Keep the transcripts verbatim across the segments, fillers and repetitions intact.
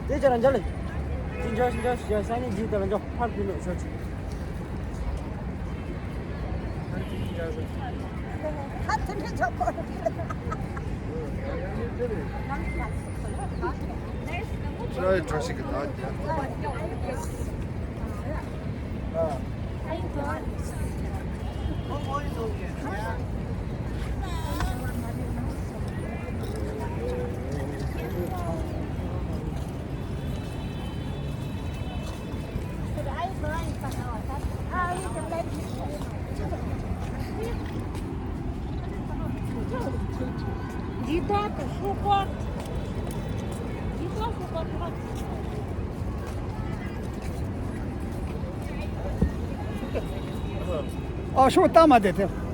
དེ་ཅི་རང་འཇགས་ལ། ཅི་འཇོག་ཅི་འཇོག་ཅི་འཇོག་ས་ནི་འཇིག་དང་འཇོག་ཕར་ཕུལ་ལོ་ཤོག་ཅིག་ཁ་ཐུན་ཐུན་ཆོག་གོ། ཁྱོད་རའི་བཀྲ་ཤིས་ཀྱི་ད་རྒྱ། ཨ་ཤོག་ལྟ་མ་བསྡད་དེ།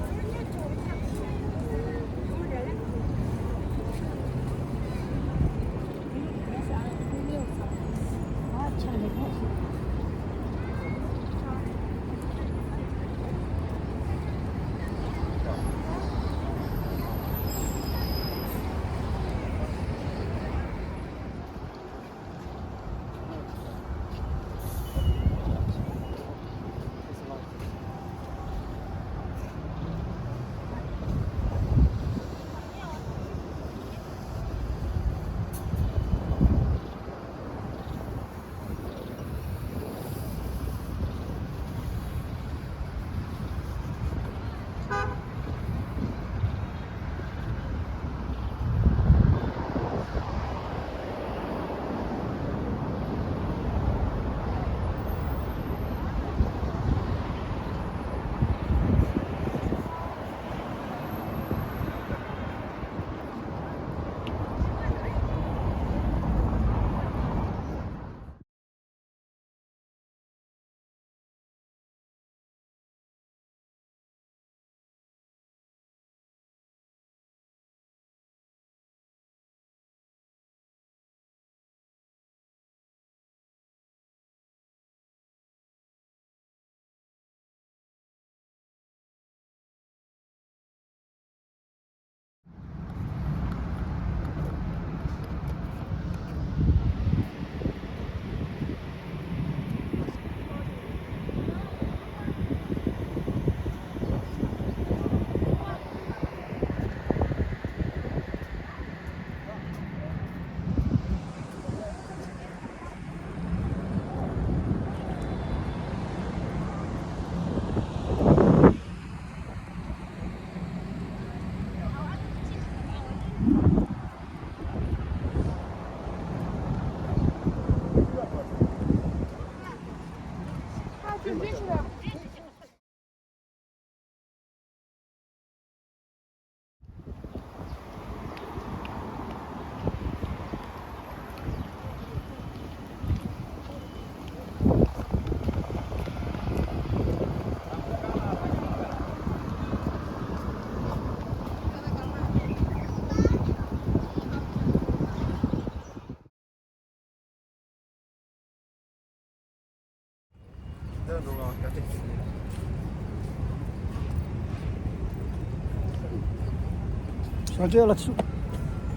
ཞོགས་ཇ་ལ་ཚུགས།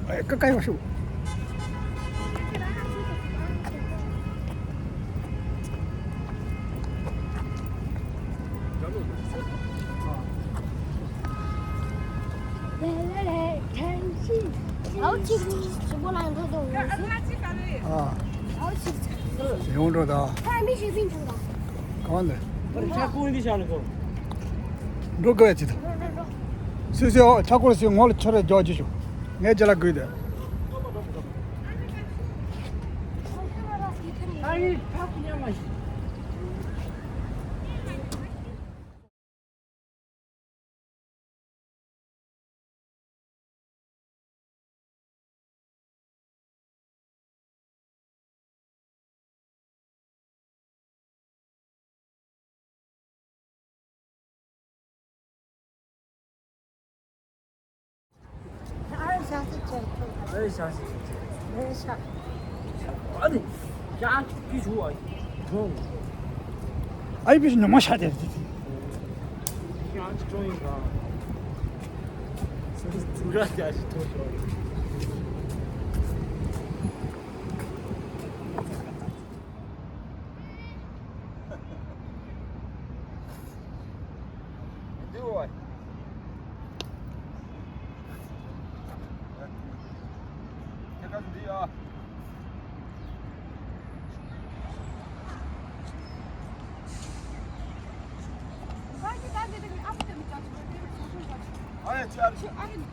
ཨེ་ཀ་ཀ་ཡོད་ཤུགས། ལེ་ལེ་ལེ། ཐེན་ཤིན། ཨོ། གཅིག་ཞིག་པོ་ལ་འགྲོ་དོ། ཨ། ཨའོ་ཅིག་ཡོང་འགྲོ་ད། ཁ་མི་ཞིག་པིན་ཆུང་ད། གང་ལ། ཆ་ཀུན་འདི་ཤར་ལ་སོང་། འགྲོ་དགོས་ཅི་ད། སུ་སུ་ཨོ་ཆ་ཀུན་སུ་ངོ་ལ་ཆ་རེ་རྒྱག་ཅི་ཞུ། ངས་ཅི་ལ་དགོས་ད། ཨ་ཡི་ཆ་ཀུན་ཉམས་མ་ཞིག་ཨ་ཡི་ཞག་ཅིག་བྱས། ཨ་ཡི་ཞག་ཅིག་བྱས། ཨ་ནི་ཞག་གི་ཞུ་བ་ཡོང་། ཨ་ཡི་པི་ཤི་ཉོ་མ་ཤ་དེ། ཞག་ཅིག་ཡིན་ག་ཚིག་ར་ཞག་ཅིག་ཐོག་ཞོག་འདི་འོ། ཁྱེད་ཀ་འདི་ཨ། ཨ་ཡ་ཅི་ཨ་རེད།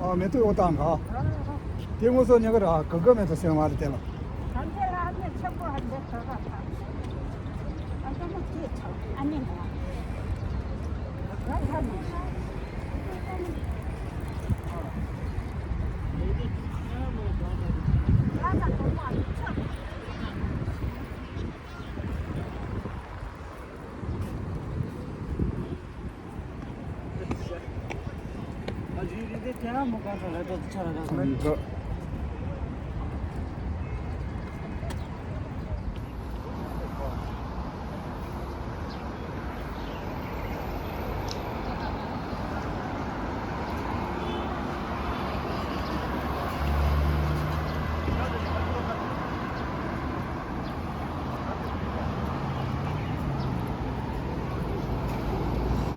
ཨ་མེ་ཏོག་འོ་ཏང་ག་དེ་ངོ་སོ་ཉག་ག་ར་ག་ག་མེ་ཏོག་སེ་མ་རེད་དེ་ལ།